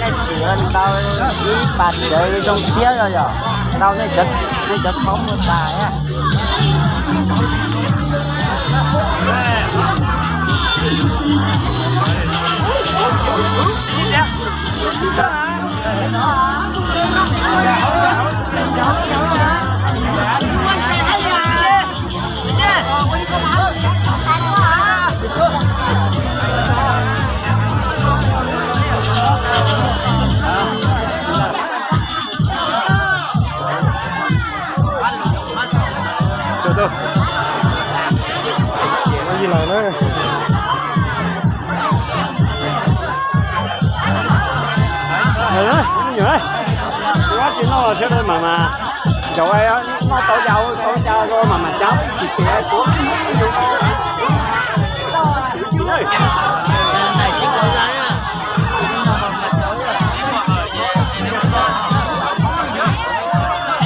Nej tsis ntau ib pas tsev zoo siab yom, ntau nej cov, nej cov thaub muaj tas. Tsis noj sawv daws mas mas, cov noj tau cas tau cas los mas mas cab tsis tias tuav.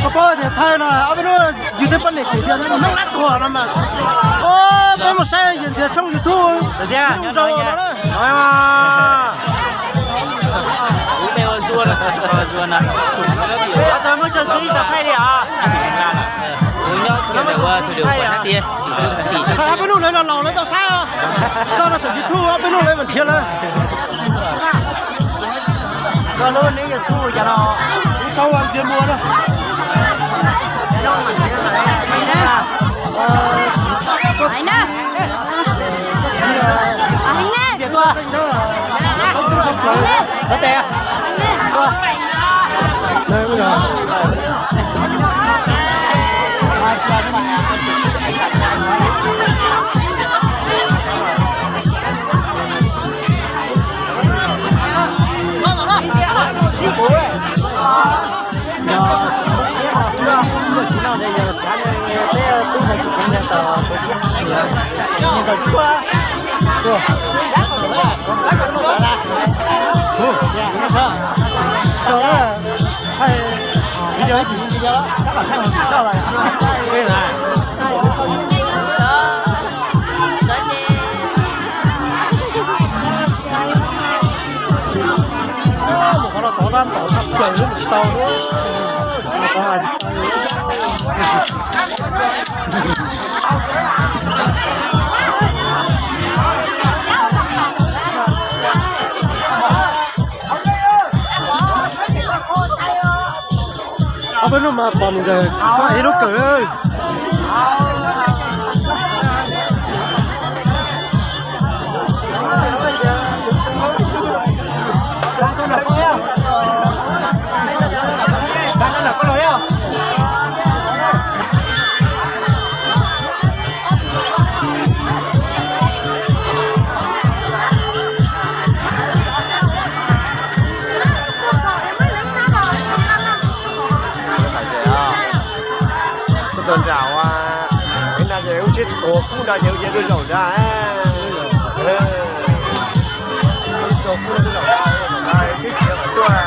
Koj paub tias thaij no ob peb hnub yus twb poj niam kiag tias neeg lab tuag no mas. Peb mus saib yus ntxias tshooj YouTube. Thaij ob peb hnub lawv los laus lawv tau saib os. Tso rau saum YouTube ob peb hnub lawv mam nrhiav lawm. Koj lub nick YouTube cas no? Sau ntxias muas na. Ntxias tuaj. Qhov no tov tab tom tshaj plaws tsis tau. Ob peb hnub mas pom mus ntawd koj ev lub kawm. Tuaj txog nram ua, ib no ces wb sib tuav kub no ces wb cia tuaj zaum nrad. Tuav kub no tuaj zaum nrad, sib tuav tuaj.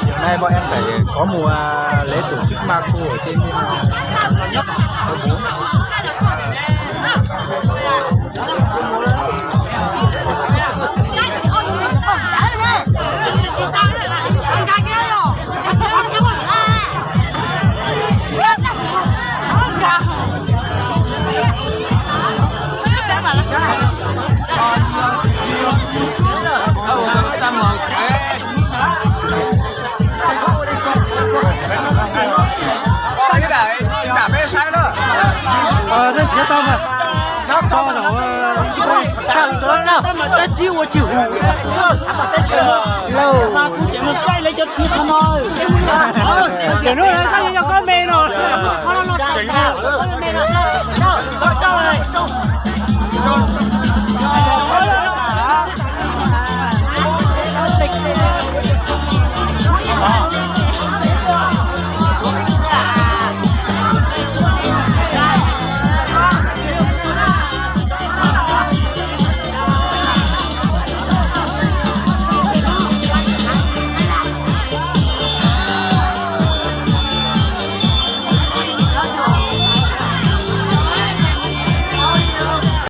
Chiều nay bọn em phải có mùa lễ tổ chức ma cua ở trên, à, Chả biết sai nữa. Nyob tau mas, tso zaum, tso, tso, tso tsib ua tsis hum. Lauj, kuv tseem mus caij lawv cov txiv qhov no. Ces hnub